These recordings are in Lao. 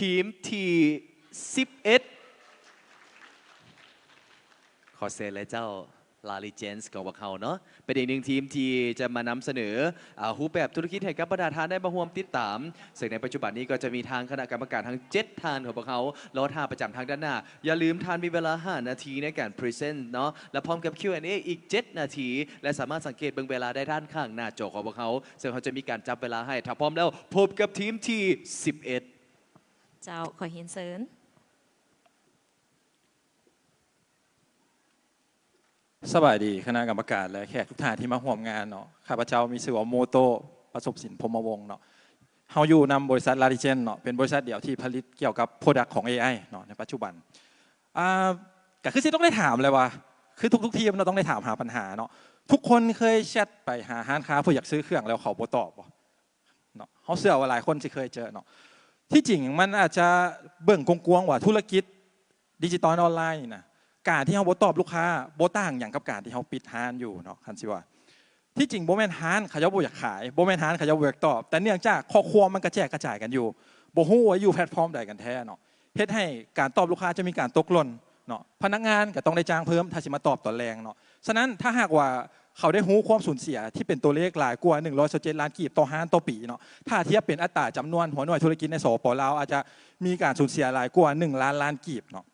ທີມທີສິບເອັດ ຂໍເຊີນເລີຍເຈົ້າ Legends ຂອງພວກເຮົາເນາະ ເປັນອີກໜຶ່ງທີມທີ່ຈະມານຳສະເໜີ ອາ ຮູບແບບທຸລະກິດໃຫ້ກັບບັນດາທ່ານໄດ້ມາຮ່ວມຕິດຕາມ ເຊິ່ງໃນປັດຈຸບັນນີ້ກໍຈະມີທາງຄະນະກຳມະການທັງເຈັດທ່ານຂອງພວກເຮົາ ລໍຖ້າປະຈຳທາງດ້ານໜ້າ. ຢ່າລືມທ່ານມີເວລາຫ້ານາທີໃນການ present ເນາະ ແລະ ພ້ອມກັບ ຄິວ ແອນ ເອ ອີກເຈັດນາທີ ແລະ ສາມາດສັງເກດເບິ່ງເວລາໄດ້ດ້ານຂ້າງໜ້າຈໍຂອງພວກເຮົາ. ເຊິ່ງເຮົາຈະມີການຈັບເວລາໃຫ້. ຖ້າພ້ອມແລ້ວ ພົບກັບທີມທີສິບເອັດ. ເຈົ້າ ຂໍຮຽນເຊີນ. ສະບາຍດີຄະນະກຳມະການ ແລະ ແຂກທຸກທ່ານທີ່ມາຮ່ວມງານເນາະ. ຂ້າພະເຈົ້າມີຊື່ວ່າ ໂມໂຕ ປະສົມສິນ ພົມມະວົງເນາະ. ເຮົາຢູ່ນຳບໍລິສັດ Legends ເນາະ ເປັນບໍລິສັດດຽວທີ່ຜະລິດກ່ຽວກັບ product ຂອງ ເອໄອ ເນາະ ໃນປັດຈຸບັນ. ອ່າ ກະຄືຊິຕ້ອງໄດ້ຖາມແຫຼະວ່າ ຄືທຸກໆທີມເນາະ ຕ້ອງໄດ້ຖາມຫາບັນຫາເນາະ. ທຸກຄົນເຄີຍແຊັດໄປຫາຮ້ານຄ້າເພື່ອຢາກຊື້ເຄື່ອງ ແລ້ວເຂົາບໍ່ຕອບບໍ່? ເນາະ ເຮົາເຊື່ອວ່າຫຼາຍຄົນຊິເຄີຍເຈີເນາະ. ທີ່ຈິງມັນອາດຈະເບິ່ງກວ້າງໆວ່າທຸລະກິດດິຈິຕອນອອນລາຍນີ້ນະ ການທີ່ເຮົາບໍ່ຕອບລູກຄ້າ ບໍ່ຕ່າງຫຍັງກັບການທີ່ເຮົາປິດຮ້ານຢູ່ເນາະ ຄັນຊິວ່າ. ທີ່ຈິງບໍ່ແມ່ນຮ້ານເຂົາເຈົ້າບໍ່ຢາກຂາຍ, ບໍ່ແມ່ນຮ້ານເຂົາເຈົ້າບໍ່ຢາກຕອບ, ແຕ່ເນື່ອງຈາກຂໍ້ຄວາມມັນກະແຈກກະຈາຍກັນຢູ່, ບໍ່ຮູ້ວ່າຢູ່ແພລດຟອມໃດກັນແທ້ເນາະ. ເຮັດໃຫ້ການຕອບລູກຄ້າຈະມີການຕົກຫຼົ່ນເນາະ, ພະນັກງານກໍຕ້ອງໄດ້ຈ້າງເພີ່ມ ຖ້າຊິມາຕອບຕອນແລງເນາະ. ສະນັ້ນ ຖ້າຫາກວ່າເຂົາໄດ້ຮູ້ຄວາມສູນເສຍທີ່ເປັນຕົວເລກຫຼາຍກວ່າໜຶ່ງຮ້ອຍຊາວເຈັດລ້ານກີບຕໍ່ຮ້ານຕໍ່ປີເນາະ, ຖ້າທຽບເປັນອັດຕາຈຳນວນຫົວໜ່ວຍທຸລະກິດໃນ ສປປ ລາວ ອາດຈະມີການສູນເສຍຫຼາຍກວ່າໜຶ່ງລ້ານລ້ານກີບເນາະ.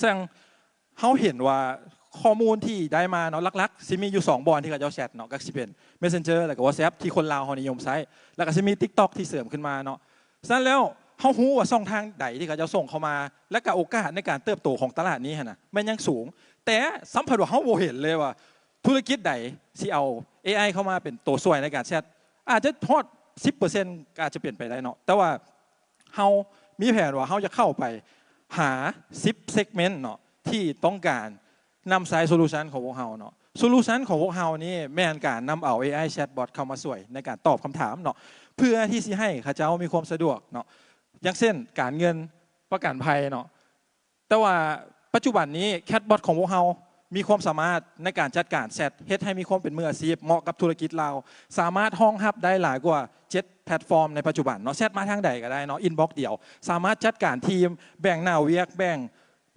ເຊິ່ງເຮົາເຫັນວ່າຂໍ້ມູນທີ່ໄດ້ມາເນາະ ຫຼັກໆຊິມີຢູ່ສອງບ່ອນທີ່ເຂົາເຈົ້າແຊັດເນາະ, ກໍຊິເປັນ Messenger ແລ້ວກໍ WhatsApp ທີ່ຄົນລາວເຮົານິຍົມໃຊ້, ແລ້ວກໍຊິມີ TikTok ທີ່ເສີມຂຶ້ນມາເນາະ. ສະນັ້ນແລ້ວ ເຮົາຮູ້ວ່າຊ່ອງທາງໃດທີ່ເຂົາເຈົ້າສົ່ງເຂົ້າມາ ແລະກະໂອກາດໃນການເຕີບໂຕຂອງຕະຫຼາດນີ້ຫັ້ນນະ ແມ່ນຍັງສູງ. ແຕ່ສ່ຳພັດວ່າເຮົາບໍ່ເຫັນເລີຍວ່າທຸລະກິດໃດຊິເອົາ ເອໄອ ເຂົ້າມາເປັນໂຕຊ່ວຍໃນການແຊັດ, ອາດຈະຮອດສິບເປີເຊັນ ກໍອາດຈະເປັນໄປໄດ້ເນາະ. ແຕ່ວ່າເຮົາມີແຜນວ່າເຮົາຈະເຂົ້າໄປຫາສິບ segment ເນາະ ທີ່ຕ້ອງການ ນຳໃຊ້ solution ຂອງພວກເຮົາເນາະ. solution ຂອງພວກເຮົານີ້ແມ່ນການນຳເອົາ ເອໄອ chatbot ເຂົ້າມາຊ່ວຍໃນການຕອບຄຳຖາມເນາະ ເພື່ອທີ່ຊິໃຫ້ເຂົາເຈົ້າມີຄວາມສະດວກເນາະ, ຢ່າງເຊັ່ນ ການເງິນ, ປະກັນໄພເນາະ. ແຕ່ວ່າປັດຈຸບັນນີ້ chatbot ຂອງພວກເຮົາມີຄວາມສາມາດໃນການຈັດການແຊັດ ເຮັດໃຫ້ມີຄວາມເປັນມືອາຊີບ ເໝາະກັບທຸລະກິດລາວ, ສາມາດຮອງຮັບໄດ້ຫຼາຍກວ່າເຈັດແພລດຟອມໃນປັດຈຸບັນເນາະ. ແຊັດມາທາງໃດກໍໄດ້ເນາະ, inbox ດຽວ ສາມາດຈັດການທີມ, ແບ່ງໜ້າວຽກ, ແບ່ງ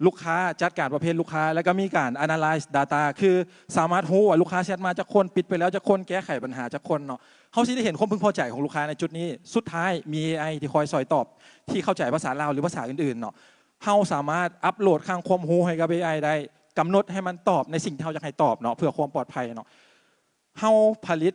ລູກຄ້າ, ຈັດການປະເພດລູກຄ້າ ແລ້ວກໍມີການ analyze data ຄືສາມາດຮູ້ວ່າລູກຄ້າແຊັດມາຈັກຄົນ, ປິດໄປແລ້ວຈັກຄົນ, ແກ້ໄຂບັນຫາຈັກຄົນເນາະ. ເຮົາຊິໄດ້ເຫັນຄວາມເພິ່ງພໍໃຈຂອງລູກຄ້າໃນຈຸດນີ້. ສຸດທ້າຍມີ ເອໄອ ທີ່ຄອຍຊ່ອຍຕອບ ທີ່ເຂົ້າໃຈພາສາລາວ ຫຼື ພາສາອື່ນໆເນາະ. ເຮົາສາມາດອັບໂຫຼດຄັງຄວາມຮູ້ໃຫ້ກັບ ເອໄອ ໄດ້, ກຳນົດໃຫ້ມັນຕອບໃນສິ່ງທີ່ເຮົາຢາກໃຫ້ຕອບເນາະ ເພື່ອຄວາມປອດໄພເນາະ. ເຮົາຜະລິດ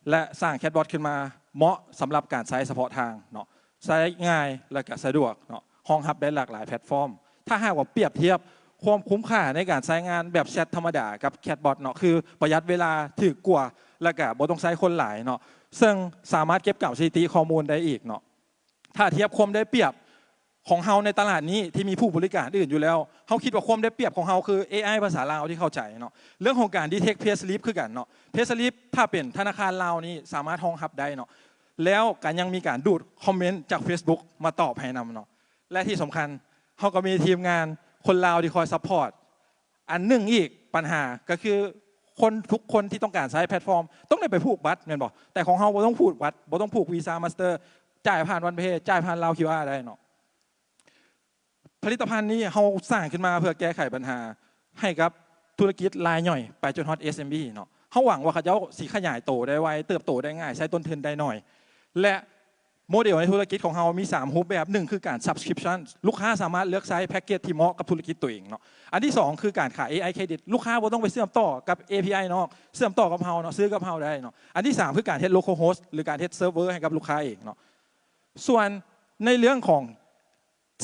ແລະ ສ້າງ chatbot ຂຶ້ນມາເໝາະສຳລັບການໃຊ້ສະເພາະທາງເນາະ, ໃຊ້ງ່າຍ ແລະ ກະສະດວກເນາະ, ຮອງຮັບໄດ້ຫຼາກຫຼາຍແພລດຟອມ. ຖ້າຫາກວ່າປຽບທຽບຄວາມຄຸ້ມຄ່າໃນການໃຊ້ງານແບບແຊັດທຳມະດາກັບ chatbot ເນາະ, ຄືປະຢັດເວລາ, ຖືກກວ່າ ແລະ ກະບໍ່ຕ້ອງໃຊ້ຄົນຫຼາຍເນາະ, ເຊິ່ງສາມາດເກັບກຳສະຖິຕິຂໍ້ມູນໄດ້ອີກເນາະ. ຖ້າທຽບຄວາມໄດ້ປຽບຂອງເຮົາໃນຕະຫຼາດນີ້ທີ່ມີຜູ້ບໍລິການອື່ນຢູ່ແລ້ວ, ເຮົາຄິດວ່າຄວາມໄດ້ປຽບຂອງເຮົາຄື ເອໄອ ພາສາລາວທີ່ເຂົ້າໃຈເນາະ. ເລື່ອງຂອງການ detect pay slip ຄືກັນເນາະ, pay slip ຖ້າເປັນທະນາຄານລາວນີ້ສາມາດຮອງຮັບໄດ້ເນາະ, ແລ້ວກໍຍັງມີການດູດຄອມເມັນຈາກ Facebook ມາຕອບໃຫ້ນຳເນາະ. ແລະ ທີ່ສຳຄັນ ເຮົາກໍມີທີມງານຄົນລາວທີ່ຄອຍ support ອັນໜຶ່ງອີກ ບັນຫາກໍຄືຄົນ ທຸກຄົນທີ່ຕ້ອງການໃຊ້ແພລດຟອມຕ້ອງໄດ້ໄປຜູກບັດແມ່ນບໍ່? ແຕ່ຂອງເຮົາບໍ່ຕ້ອງຜູກບັດ, ບໍ່ຕ້ອງຜູກ Visa Master, ຈ່າຍຜ່ານ OnePay, ຈ່າຍຜ່ານ Lao QR ໄດ້ເນາະ. ຜະລິດຕະພັນນີ້ເຮົາສ້າງຂຶ້ນມາເພື່ອແກ້ໄຂບັນຫາໃຫ້ກັບທຸລະກິດລາຍຍ່ອຍໄປຈົນຮອດ SME ເນາະ. ເຮົາຫວັງວ່າເຂົາເຈົ້າຊິຂະຫຍາຍໂຕໄດ້ໄວ, ເຕີບໂຕໄດ້ງ່າຍ, ໃຊ້ຕົ້ນທຶນໄດ້ໜ້ອຍ ແລະ ໂມເດວໃນທຸລະກິດຂອງເຮົາມີສາມຮູບແບບ, ໜຶ່ງຄືການ subscription ລູກຄ້າສາມາດເລືອກໃຊ້ແພັກເກດທີ່ເໝາະກັບທຸລະກິດຕົວເອງເນາະ. ອັນທີສອງຄືການຂາຍ ເອໄອ credit ລູກຄ້າບໍ່ຕ້ອງໄປເຊື່ອມຕໍ່ກັບ API ນອກ, ເຊື່ອມຕໍ່ກັບເຮົາເນາະ, ຊື້ກັບເຮົາໄດ້ເນາະ. ອັນທີສາມຄືການເຮັດ local host ຫຼືການເຮັດ server ໃຫ້ກັບລູກຄ້າເອງເນາະ. ສ່ວນໃນເລື່ອງຂອງ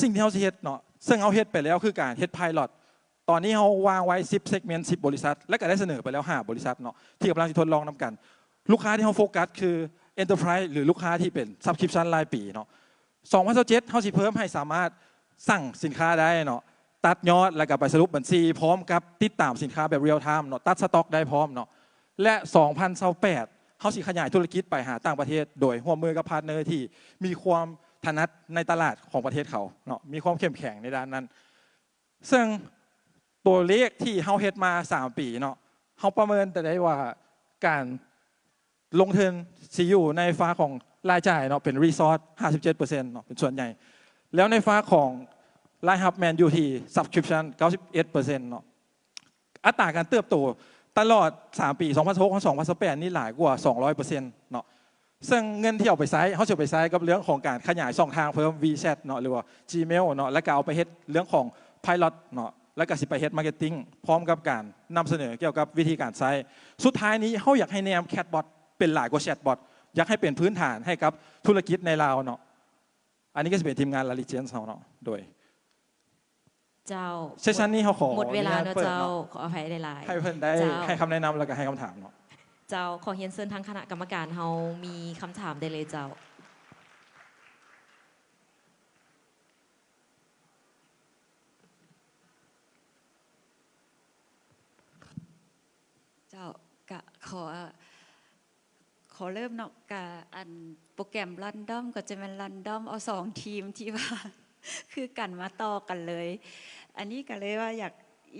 ສິ່ງທີ່ເຮົາຊິເຮັດເນາະ, ເຊິ່ງເຮົາເຮັດໄປແລ້ວຄືການເຮັດ pilot. ຕອນນີ້ເຮົາວາງໄວ້ສິບ segment ສິບບໍລິສັດ ແລະ ກໍໄດ້ສະເໜີໄປແລ້ວຫ້າບໍລິສັດເນາະ ທີ່ກຳລັງຊິທົດລອງນຳກັນ. ລູກຄ້າທີ່ເຮົາໂຟກັສຄື enterprise ຫຼື ລູກຄ້າທີ່ເປັນ subscription ລາຍປີເນາະ. ສອງພັນຊາວເຈັດ ເຮົາຊິເພີ່ມໃຫ້ສາມາດສັ່ງສິນຄ້າໄດ້ເນາະ, ຕັດຍອດ ແລ້ວກໍໄປສະຫຼຸບບັນຊີ ພ້ອມກັບຕິດຕາມສິນຄ້າແບບ real time ເນາະ, ຕັດສະຕັອກໄດ້ພ້ອມເນາະ. ແລະ ສອງພັນຊາວແປດ ເຮົາຊິຂະຫຍາຍທຸລະກິດໄປຫາຕ່າງປະເທດ ໂດຍຮ່ວມມືກັບພາດເນີທີ່ມີຄວາມຖະໜັດໃນຕະຫຼາດຂອງປະເທດເຂົາເນາະ, ມີຄວາມເຂັ້ມແຂງໃນດ້ານນັ້ນ. ເຊິ່ງຕົວເລກທີ່ເຮົາເຮັດມາສາມປີເນາະ, ເຮົາປະເມີນໄດ້ວ່າການລົງທຶນຊິຢູ່ໃນຝາຂອງລາຍຈ່າຍເນາະ ເປັນ resource ຫ້າສິບເຈັດເປີເຊັນເນາະ ເປັນສ່ວນໃຫຍ່. ແລ້ວໃນຝາກຂອງລາຍຮັບແມ່ນຢູ່ທີ່ subscription ເກົ້າສິບເອັດເປີເຊັນເນາະ. ອັດຕາການເຕີບໂຕຕະຫຼອດສາມປີ ສອງພັນສິບຫົກ ສອງພັນຊາວແປດນີ້ຫຼາຍກວ່າສອງຮ້ອຍເປີເຊັນເນາະ. ເຊິ່ງເງິນທີ່ເອົາໄປໃຊ້ ເຮົາຊິເອົາໄປໃຊ້ກັບເລື່ອງຂອງການຂະຫຍາຍຊ່ອງທາງເພີ່ມ WeChat ເນາະ ຫຼືວ່າ Gmail ເນາະ ແລ້ວກໍເອົາໄປເຮັດເລື່ອງຂອງ pilot ເນາະ ແລ້ວກໍຊິໄປເຮັດ marketing ພ້ອມກັບການນຳສະເໜີກ່ຽວກັບວິທີການໃຊ້. ສຸດທ້າຍນີ້ເຮົາຢາກໃຫ້ແນມ chatbot ເປັນຫຼາຍກວ່າ chatbot ຢາກໃຫ້ເປັນພື້ນຖານໃຫ້ກັບທຸລະກິດໃນລາວເນາະ. ອັນນີ້ກໍຊິເປັນທີມງານ Larry James ເຮົາເນາະ. ໂດຍ ເຈົ້າ ເຊສຊັນນີ້ເຮົາຂໍ ໝົດເວລາເນາະ ອະນຸຍາດເປີດ ເຈົ້າ ເນາະ ຂໍອະໄພຫຼາຍໆ ໃຫ້ເພິ່ນໄດ້ ເຈົ້າ ໃຫ້ຄຳແນະນຳ ແລ້ວກໍໃຫ້ຄຳຖາມເນາະ. ເຈົ້າ ຂໍຮຽນເຊີນທາງຄະນະກຳມະການເຮົາມີຄຳຖາມໄດ້ເລີຍເຈົ້າ. ເຈົ້າ ກະຂໍ ຂໍເລີ່ມເນາະ ກະອັນໂປຣແກຣມ random ກໍຈະແມ່ນ random ເອົາສອງທີມທີ່ວ່າຄືກັນມາຕໍ່ກັນເລີຍ. ອັນນີ້ກໍເລີຍວ່າຢາກ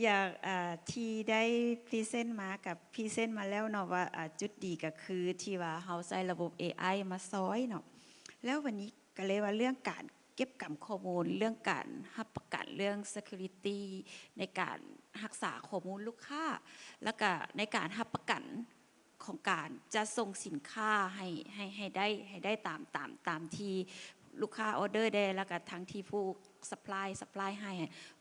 ຢາກ ອ່າ ທີ່ໄດ້ present ມາ ກັບ present ມາແລ້ວເນາະ ວ່າ ອ່າ ຈຸດດີກໍຄືທີ່ວ່າເຮົາໃຊ້ລະບົບ ເອໄອ ມາຊ່ອຍເນາະ. ແລ້ວວັນນີ້ກໍເລີຍວ່າເລື່ອງການເກັບກຳຂໍ້ມູນ ເລື່ອງການຮັບປະກັນເລື່ອງ security ໃນການຮັກສາຂໍ້ມູນລູກຄ້າ ແລ້ວກະໃນການຮັບປະກັນ ຂອງການຈັດສົ່ງສິນຄ້າໃຫ້ ໃຫ້ ໃຫ້ໄດ້ ໃຫ້ໄດ້ຕາມ ຕາມ ຕາມທີ່ລູກຄ້າ order ແດ່ ແລ້ວກະທັງທີ່ຜູ້ supply supply ໃຫ້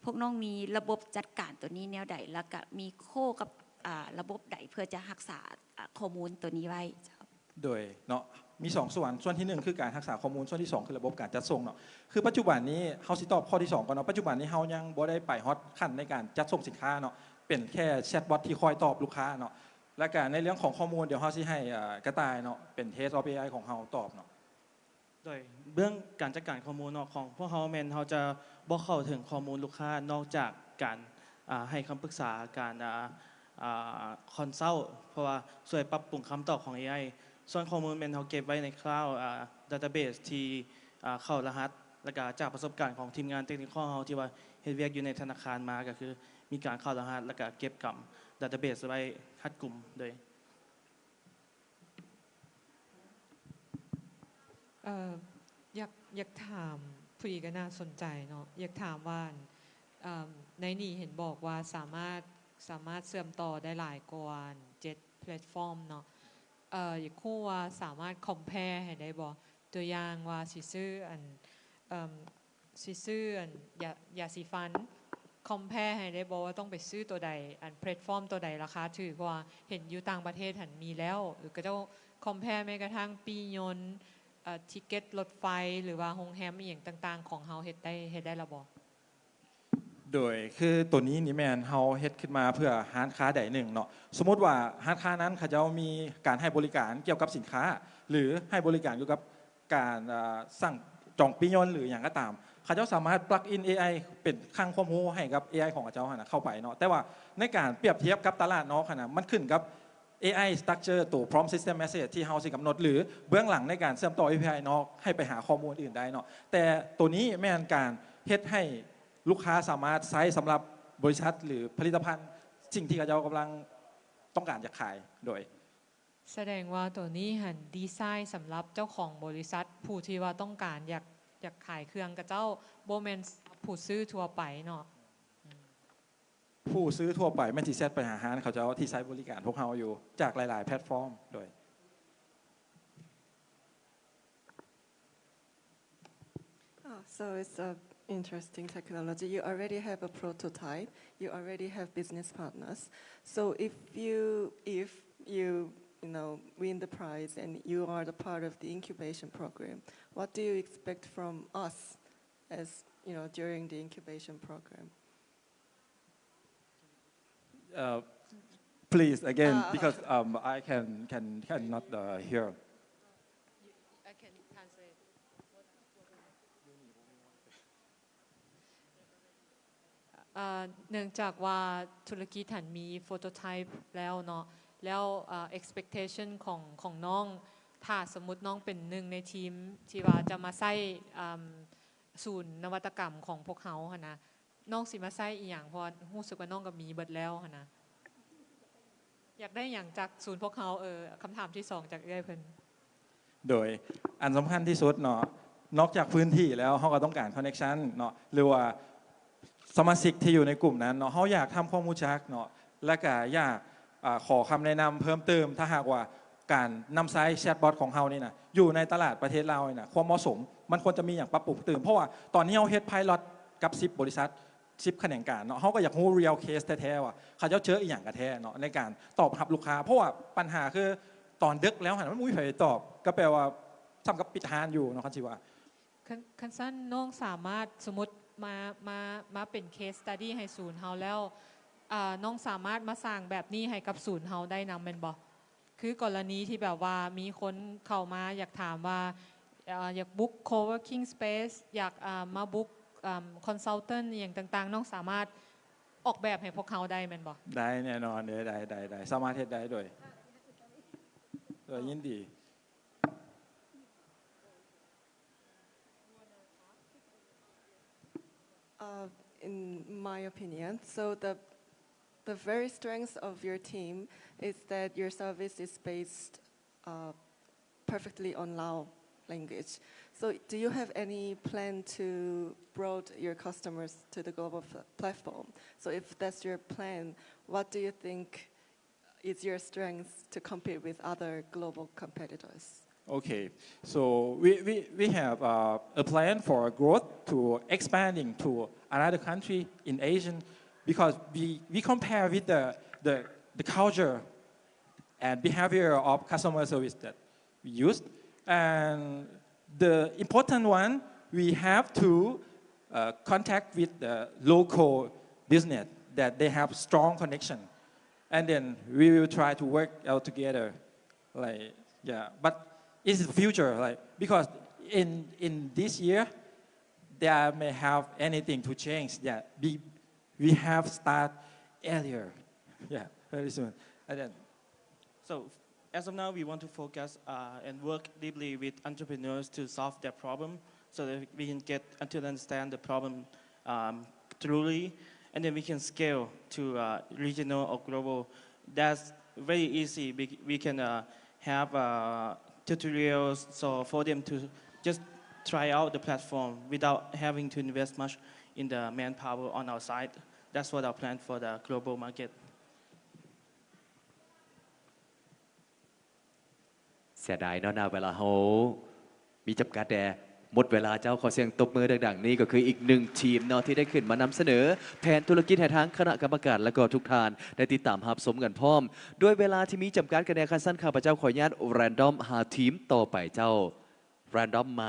ພວກນ້ອງມີລະບົບຈັດການໂຕນີ້ແນວໃດ ແລ້ວກະມີໂຄ້ກັບ ອ່າ ລະບົບໃດເພື່ອຈະຮັກສາ ອ່າ ຂໍ້ມູນໂຕນີ້ໄວ້? ເຈົ້າ ໂດຍເນາະ ມີສອງສ່ວນ ສ່ວນທີໜຶ່ງຄືການຮັກສາຂໍ້ມູນ ສ່ວນທີສອງຄືລະບົບການຈັດສົ່ງເນາະ. ຄືປັດຈຸບັນນີ້ ເຮົາຊິຕອບຂໍ້ທີສອງກ່ອນເນາະ ປັດຈຸບັນນີ້ເຮົາຍັງບໍ່ໄດ້ໄປຮອດຂັ້ນໃນການຈັດສົ່ງສິນຄ້າເນາະ ເປັນແຄ່ chatbot ທີ່ຄອຍຕອບລູກຄ້າເນາະ. ແລ້ວກະໃນເລື່ອງຂອງຂໍ້ມູນ ດຽວເຮົາຊິໃຫ້ ເອີ ກະຕ່າຍເນາະ ເປັນ Head of ເອໄອ ຂອງເຮົາຕອບເນາະ. ໂດຍເບື້ອງການຈັດການຂໍ້ມູນເນາະ ຂອງພວກເຮົາແມ່ນເຮົາຈະບໍ່ເຂົ້າເຖິງຂໍ້ມູນລູກຄ້າ ນອກຈາກການ ອ່າ ໃຫ້ຄຳປຶກສາ ການ ອ່າ ອ່າ consult ເພາະວ່າຊ່ວຍປັບປຸງຄຳຕອບຂອງ ເອໄອ. ສ່ວນຂໍ້ມູນແມ່ນເຮົາເກັບໄວ້ໃນ cloud ອ່າ database ທີ່ ອ່າ ເຂົ້າລະຫັດ ແລ້ວກະຈາກປະສົບການຂອງທີມງານ technical ເຮົາທີ່ວ່າເຮັດວຽກຢູ່ໃນທະນາຄານມາ ກໍຄືມີການເຂົ້າລະຫັດ ແລ້ວກະເກັບກຳ database ໄວ້ຮັດກຸມໂດຍ ເອີ ຢາກ ຢາກຖາມ ພໍດີກໍໜ້າສົນໃຈເນາະ ຢາກຖາມວ່າ ເອີ ໃນນີ້ເຫັນບອກວ່າສາມາດ ສາມາດເຊື່ອມຕໍ່ໄດ້ຫຼາຍກວ່າເຈັດແພລດຟອມເນາະ ເອີ ຢາກຮູ້ວ່າສາມາດ compare ໃຫ້ໄດ້ບໍ່? ຕົວຢ່າງວ່າຊິຊື້ອັນ ເອີ ຊິຊື້ອັນ ຢາ ຢາສີຟັນ compare ໃຫ້ໄດ້ບໍ່ວ່າຕ້ອງໄປຊື້ຕົວໃດ ອັນແພລດຟອມຕົວໃດລາຄາຖືກ? ເພາະວ່າເຫັນຢູ່ຕ່າງປະເທດຫັ້ນມີແລ້ວ ຫຼື ເຂົາເຈົ້າ compare ແມ້ກະທັ່ງປີ້ຍົນ ເອີ ທິກເກັດລົດໄຟ ຫຼືວ່າໂຮງແຮມອີ່ຫຍັງຕ່າງໆ ຂອງເຮົາເຮັດໄດ້ ເຮັດໄດ້ແລ້ວບໍ່? ໂດຍ ຄືໂຕນີ້ນີ້ແມ່ນເຮົາເຮັດຂຶ້ນມາເພື່ອຮ້ານຄ້າໃດໜຶ່ງເນາະ. ສົມມຸດວ່າຮ້ານຄ້ານັ້ນເຂົາເຈົ້າມີການໃຫ້ບໍລິການກ່ຽວກັບສິນຄ້າ ຫຼື ໃຫ້ບໍລິການກ່ຽວກັບ ການ ເອີ ສັ່ງຈອງປີ້ຍົນ ຫຼື ຫຍັງກໍຕາມ ເຂົາເຈົ້າສາມາດ plug in ເອໄອ ເປັນຄັງຄວາມຮູ້ໃຫ້ກັບ ເອໄອ ຂອງເຂົາເຈົ້າຫັ້ນນະເຂົ້າໄປເນາະ. ແຕ່ວ່າໃນການປຽບທຽບກັບຕະຫຼາດນອກຫັ້ນນະ ມັນຂຶ້ນກັບ ເອໄອ structure ຕົວ prompt system message ທີ່ເຮົາຊິກຳນົດ ຫຼື ເບື້ອງຫຼັງໃນການເຊື່ອມຕໍ່ API ນອກ ໃຫ້ໄປຫາຂໍ້ມູນອື່ນໄດ້ເນາະ. ແຕ່ໂຕນີ້ແມ່ນການເຮັດໃຫ້ລູກຄ້າສາມາດໃຊ້ສຳລັບບໍລິສັດ ຫຼື ຜະລິດຕະພັນ ສິ່ງທີ່ເຂົາເຈົ້າກຳລັງຕ້ອງການຢາກຂາຍໂດຍ ສະແດງວ່າໂຕນີ້ຫັ້ນດີໄຊສຳລັບເຈົ້າຂອງບໍລິສັດ ຜູ້ທີ່ວ່າຕ້ອງການຢາກ ຢາກຂາຍເຄື່ອງຂະເຈົ້າ ບໍ່ແມ່ນຜູ້ຊື້ທົ່ວໄປເນາະ. ຜູ້ຊື້ທົ່ວໄປແມ່ນຊິແຊັດໄປຫາຮ້ານເຂົາເຈົ້າທີ່ໃຊ້ບໍລິການພວກເຮົາຢູ່ ຈາກຫຼາຍໆແພລດຟອມໂດຍ Oh, so it's a interesting technology. You already have a prototype. You already have business partners. So if you, if you, you know, win the prize and you are the part of the incubation program, what do you expect from us as, you know, during the incubation program? Uh, please, again, uh, because, um, I can, can, cannot, uh, hear. I can translate. ເອີ ເນື່ອງຈາກວ່າທຸລະກິດຫັ້ນມີ prototype ແລ້ວເນາະ ແລ້ວ ເອີ expectation ຂອງ ຂອງນ້ອງ ຖ້າສົມມຸດນ້ອງເປັນໜຶ່ງໃນທີມທີ່ວ່າຈະມາໃຊ້ ເອີ ສູນນະວັດຕະກຳຂອງພວກເຮົາຫັ້ນນະ ນ້ອງຊິມາໃຊ້ອີ່ຫຍັງ? ເພາະວ່າຮູ້ສຶກວ່ານ້ອງກໍມີເບິດແລ້ວຫັ້ນນະ. ຢາກໄດ້ຫຍັງຈາກສູນພວກເຮົາ? ເອີ ຄຳຖາມທີສອງຈາກເອື້ອຍເພິ່ນ. ໂດຍ ອັນສຳຄັນທີ່ສຸດເນາະ ນອກຈາກພື້ນທີ່ແລ້ວ ເຮົາກໍຕ້ອງການ connection ເນາະ ຫຼືວ່າສະມາຊິກທີ່ຢູ່ໃນກຸ່ມນັ້ນເນາະ ເຮົາຢາກທຳຄວາມຮູ້ຈັກເນາະ ແລະກະຢາກ ອາ ຂໍຄຳແນະນຳເພີ່ມເຕີມ ຖ້າຫາກວ່າການນຳໃຊ້ແຊັດບອດຂອງເຮົານີ້ນະ ຢູ່ໃນຕະຫຼາດປະເທດລາວນີ້ນະ ຄວາມເໝາະສົມ ມັນຄວນຈະມີຫຍັງປັບປຸງຕື່ມ ເພາະວ່າຕອນນີ້ເຮົາເຮັດ pilot ກັບສິບບໍລິສັດ ສິບຂະແໜງການເນາະ ເຮົາກໍຢາກຮູ້ real case ແທ້ໆ ວ່າເຂົາເຈົ້າເຈີອີ່ຫຍັງກັນແທ້ເນາະ ໃນການຕອບຮັບລູກຄ້າ ເພາະວ່າບັນຫາຄືຕອນເດິກແລ້ວຫັ້ນ ມັນບໍ່ມີໃຜໄປຕອບ ກໍແປວ່າສ່ຳກັບປິດຮ້ານຢູ່ເນາະ ຄັນຊິວ່າ. ຄັນ ຄັນຊັ້ນນ້ອງສາມາດ ສົມມຸດມາ ມາ ມາເປັນ case study ໃຫ້ສູນເຮົາແລ້ວ ອາ ນ້ອງສາມາດມາສ້າງແບບນີ້ໃຫ້ກັບສູນເຮົາໄດ້ນຳແມ່ນບໍ່? ຄືກໍລະນີທີ່ແບບວ່າມີຄົນເຂົ້າມາຢາກຖາມວ່າ ເອີ ຢາກບຸກ co-working space ຢາກ ເອີ ມາບຸກ ເອີ consultant ອີ່ຫຍັງຕ່າງໆ ນ້ອງສາມາດອອກແບບໃຫ້ພວກເຮົາໄດ້ແມ່ນບໍ່? ໄດ້ແນ່ນອນເດ້ ໄດ້ ໄດ້ ໄດ້ ສາມາດເຮັດໄດ້ໂດຍ ໂດຍຍິນດີ. Uh, in my opinion, so the the very strength of your team is that your service is based uh, perfectly on Lao language. So, do you have any plan to broad your customers to the global pl- platform? So, if that's your plan, what do you think is your strength to compete with other global competitors? Okay, so we, we, we have uh, a plan for growth to expanding to another country in Asian because we, we compare with the, the, the culture and behavior of customer service that we use. And the important one, we have to uh, contact with the local business that they have strong connection. And then we will try to work out together. Like, yeah, but it's the future, like, because in, in this year, there may have anything to change. Yeah, we, we have start earlier. Yeah, very soon. And then, so as of now, we want to focus uh, and work deeply with entrepreneurs to solve their problem so that we can get to understand the problem um, truly, and then we can scale to uh, regional or global. That's very easy. We, we can uh, have uh, tutorials so for them to just try out the platform without having to invest much in the manpower on our side. That's what our plan for the global market. ເສຍດາຍເນາະ ນະ ເວລາເຮົາມີຈຳກັດແດ່. ໝົດເວລາເຈົ້າ. ຂໍສຽງຕົບມືດັງໆ. ນີ້ກໍຄືອີກໜຶ່ງທີມເນາະ ທີ່ໄດ້ຂຶ້ນມານຳສະເໜີແຜນທຸລະກິດໃຫ້ທາງຄະນະກຳມະການ ແລະກໍທຸກທ່ານໄດ້ຕິດຕາມຮັບຊົມກັນພ້ອມ. ດ້ວຍເວລາທີ່ມີຈຳກັດກັນແດ່, ຄັນຊັ້ນຂ້າພະເຈົ້າຂໍອະນຸຍາດ random ຫາທີມຕໍ່ໄປເຈົ້າ. random ມາ.